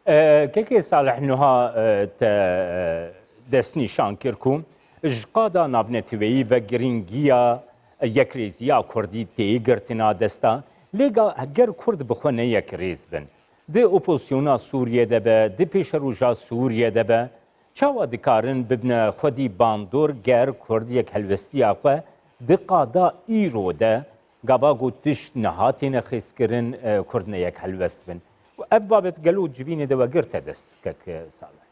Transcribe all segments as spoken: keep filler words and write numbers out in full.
E, Kekê Salih, nuha, e, te, e, destnîşan kir ku ji qada navneteweyî ve girîngiya yekrêziya Kurdî tê girtina desta. Lê ga-, ger Kurd bi xwe ne yekrêz bin, di opozisyona Sûriyê de be, di pêşeroja Sûriyê de be, çawa dikarin bibine xwedî bandor ger Kurd yekhelwestiya xwe di qada îro de, gava ku tişt niha têne xêzkirin, e, Kurd ne yekhelwest bin? Ev babet gelo civînê de we girte dest, kek, e, Salih?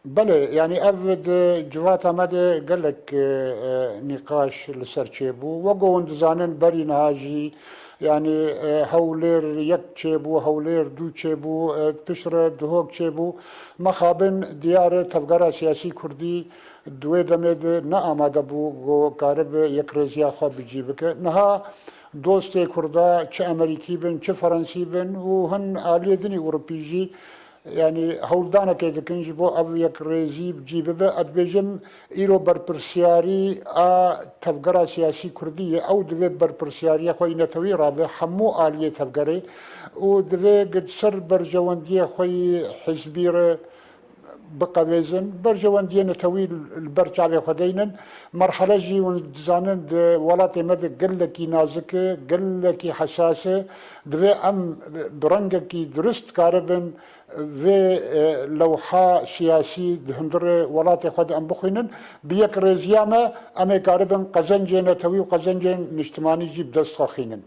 Belê, yanî ev di civata me de gelek, e, e, nîqaş li ser çêbû. Wek ku hûn dizanin, berî niha jî, yanî, e, Hewlêr yek çêbû, Hewlêr du çêbû, e, piştre Duhok çêbû. Mexabin diyar e, tevgera siyasî kurdî di wê demê de ne amade bû ku karibe yekrêziya xwe bi cî bike. Niha dostê kurda, çi Amerîkî bin, çi Fransî bin û hin aliyê din ê Ewropî jî, yanî hewldanekê dikin ji bo ev yekrêzî bi cî bibe. Ez dibêjim, îro berpirsiyarî a tevgera siyasî kurdî ye. Ew divê berpirsiyariya xwe yî netewî rabe hemû aliyê tevgerê û divê gi ser berjewendiyê xwe yî hizbî re biqevêzin, berjewendiyê netewî li ber çavê xwe deynin. Merhele jî hûn dizanin di welatê me de gelekî nazik e, gelekî hesas e. Divê em bi rengekî dirust karibin vê, e, lewha siyasî di hundirê welatê xwe de em bixwînin. Bi yekrêziya me em ê karibin qezencê netewî û qezencên niştimanî jî bi dest xwe xînin.